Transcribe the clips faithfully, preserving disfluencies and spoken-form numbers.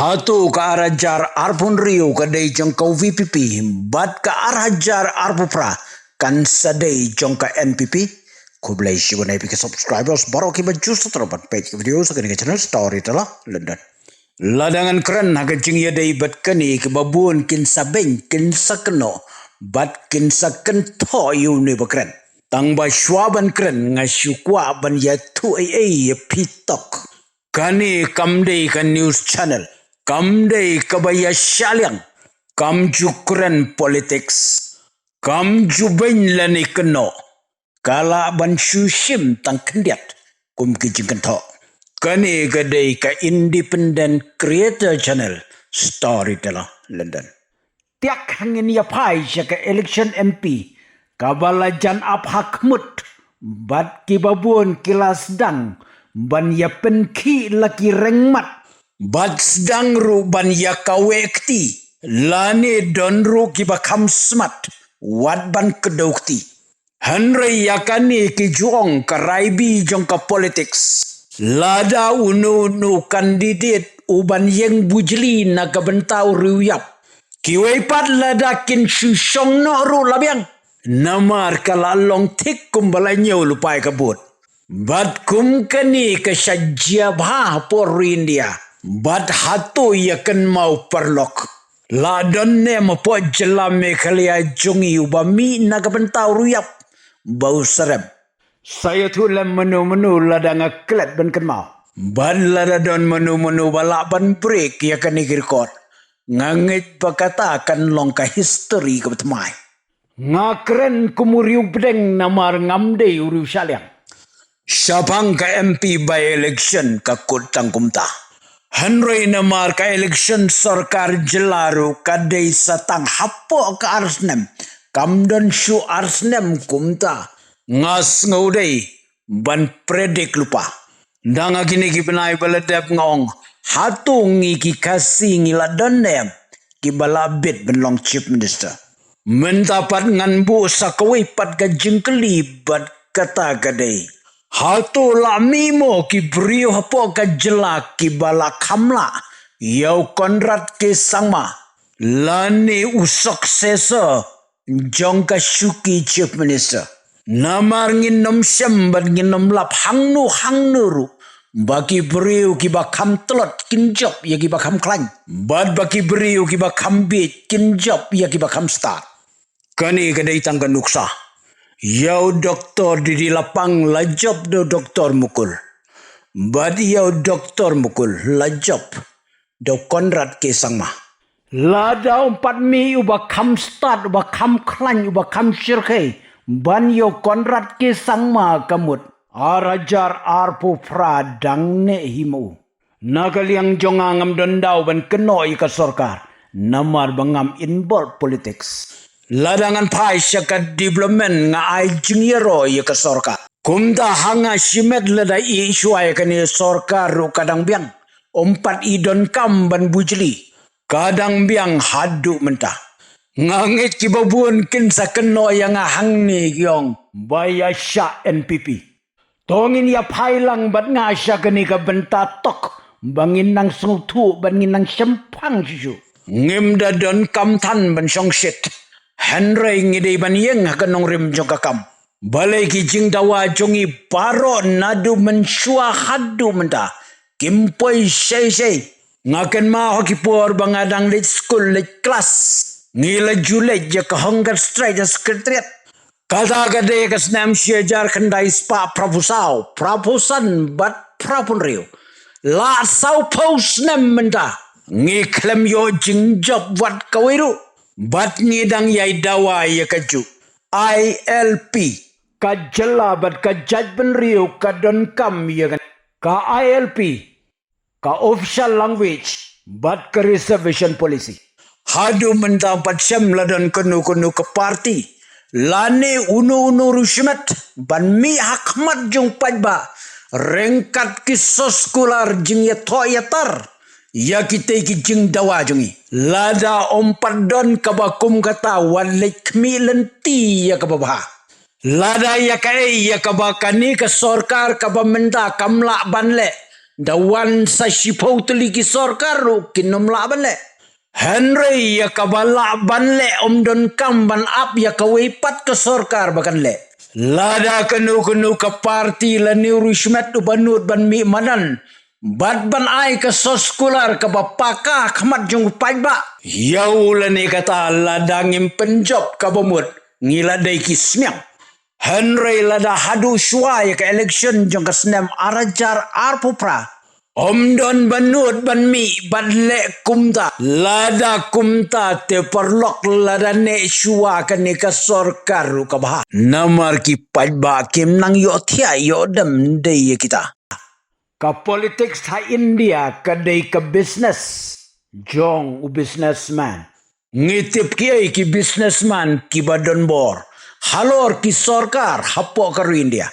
Hato ka ar hajar arphew hynriew ka dei jong ka VPP, bad ka ar hajar arphew phra kan sa dei jong ka NPP? Khublei shibun ïa phi ki subscribers baroh kiba ju sngewthuh ban peit ki video sha kane ka channel Storyteller London. Lada ngan kren ha ka jingïadei bad kane, kiba bun kin sa beiñ, kin sa kynnoh, bad kin sa kynthoh ïa une ba kren. Tang ba shuwa ban kren nga shu kwah ban ïathuh ei ei ïa phi tok. Kane kam dei ka news channel, kam dei kaba ïa shah liang, kam ju kren politics, kam ju beiñ lane kynnoh. Ka lah ban shu shim tang khyndiat kum ki jingkynthoh. Kane ka dei ka independent creator channel Storyteller London. Tiak ha ngin ïa phai sha ka election MP kaba la jan ap ha khmut, bad kiba bun ki la sdang ban ïa pynkhih la ki rengmat, bad sdang ruh ban ïa kaweh kti, lane don ruh kiba kham smat wat ban kdew kti. Hynrei ïa kane ki ju ong ka raibi jong ka politics. Lada uno uno candidate u ban ïeng bujli na ka bynta u riewïap, kiwei pat lada kin shu shong noh ruh la biang. Namar ka la long thik kumba la ñiew lypa ïa ka vote. Bad kum kane ka shah jia bha hapoh ri India, bad hato ïa kynmaw paralok, la don ne em hapoh jylla Meghalaya jong ngi uba mih na ka bynta u riewïap ba u sarem? Sa ïathuh lem mano mano lada nga klet ban kynmaw. Bad lada don mano mano ba lah ban break ïa kane ka record, nga ngeit ba kata kan long ka history kaba thymmai. Nga kren kum u riewpdeng namar ngam dei u riewshah liang. Shaphang ka MP by-election ka kut tang kumta. Hynrei namar ka election sorkar jylla ruh ka dei sa tang hapoh ka ar snem, kam don shuh ar snem kumta, nga sngew dei ban predict lypa. Dang ha kine ki bnai ba la dep nga ong, hato ngi ki Khasi ngi la don ne em kiba la bit ban long Chief Minister? Mynta pat ngan buh sa kawei pat ka jingkylli bad kata ka dei, hato la mih mo ki briew hapoh ka jylla kiba la kham lah ïa u Conrad K Sangma lane u successor jong ka shuki Chief Minister? Namar ngin ym shem bad ngin ym lap hangno hangno ruh ba ki briew kiba kham tlot kin jop ïa kiba kham khlaiñ, bad ba ki briew kiba kham bieit kin jop ïa kiba kham stad. Kane ka dei tang ka nuksa. Ïa u Doktor D D Lapang la jop da u Doktor Mukul, bad ïa u Doktor Mukul la jop da u Conrad K Sangma. Lada um pat mih uba kham stad, uba kham khlaiñ, uba kham shyrkhei ban ïa u Conrad K Sangma ka mut, ar hajar arphew phra dang neh hi ma u. Na ka liang jong nga ngam don daw ban kynnoh ïa ka sorkar, namar ba ngam involve politics. Lada ngan phai sha ka development nga ai jingïaroh ïa ka sorkar. Kumta ha nga shimet lada i shuwa ïa kane sorkar ruh ka dang biang, um pat i donkam ban bujli. Ka dang biang haduh mynta. Nga ngeit kiba bun kin sa kynnoh ïa nga hangne ki ong ba ïa shah NPP. To ngin ïa phai lang bad nga sha kane ka bynta tok ba ngin nang sngewthuh, ba ngin nang shemphang shuh shuh. Ngim da donkam than ban shongshit, hynrei ngi dei ban ïeng ha ka nongrim jong ka kam. Balei ki jingdawa jong ngi baroh naduh mynshuwa haduh mynta kim poi shai shai? Nga kynmaw ha ki por ba nga dang leit skul leit klas, ngi la ju leit ïa ka hunger strike ha Secretariat. Kata ka dei ka snem shi hajar khyndai spah phra phew saw, phra phew san bad phra phew hynriew. La saw phew snem mynta ngi khlem ïoh jingjop wat kawei ruh. Bad ngi dang ïai dawa ïa kajuh. I L P. Ka jylla bad ka jaitbynriew ka donkam ïa ka, ka I L P, ka official language bad ka reservation policy. Haduh mynta pat shem la don kano kano ka party lane uno uno ruh shimet ban mih ha khmat jong paidbah ryngkat ki soskular jingïathoh ïatar ïa kitei ki jingdawa jong ngi. Lada ym pat don kaba kum kata wat leit khmih lynti ïa kaba bha. Lada ïa kaei ïa kaba kane ka sorkar kaba mynta kam lah ban leh, Da wan sa shiphew tylli ki sorkar ruh kin ym lah ban leh. Hynrei ïa kaba lah ban leh ym donkam ban ap ïa kawei pat ka sorkar ba kan leh. Lada kano kano ka parti lane u riewshimet u ba nud ban mih madan bad ban ai ka soskular kaba paka ha khmat jong u paidbah, ïa u lane kata lada ngim pynjop kaba mut, ngi la dei ki sniang. Hynrei lada haduh shuwa ïa ka election jong ka snem ar hajar arphew phra, ym don ba nud ban mih bad leh kumta. Lada kumta te paralok, lada neh shuwa kane ka sorkar ruh ka bha, namar ki paidbah kim nang ïohthiah ïoh dem dei ïa kita. Ka politics ha India ka dei ka business jong u businessman. Ngi tip kiei ki businessman kiba don bor halor ki sorkar hapoh ka ri India.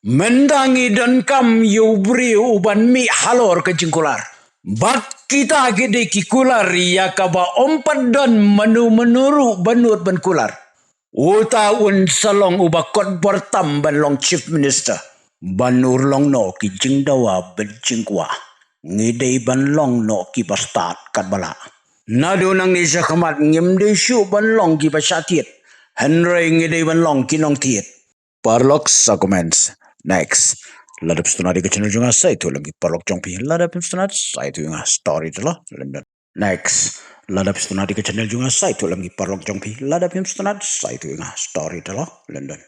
Mynta ngi donkam ïa u briew u ban mih halor ka jingkular. Bad kita ki dei ki kular ïa kaba ym pat don mano mano ruh ba nud ban kular. Uta un sa long uba kot bor tam ban long chief minister, ban urlong noh ki jingdawa bad jingkwah. Ngi dei ban long noh kiba stad katba lah. Naduh nangne sha khmat ngim dei shuh ban long kiba shah thied, hynrei ngi dei ban long ki nongthied. Paralok, sa comments. Next. Lada phi sngewtynnat ïa ka channel jong nga, sa ïathuh lem ki paralok jong phi. Lada phim sngewtynnat, sa ïathuh ïa nga, Storyteller London. Next. Lada phi sngewtynnat ïa ka channel jong nga, sa ïathuh lem ki paralok jong phi. Lada phim sngewtynnat, sa ïathuh ïa nga, Storyteller London.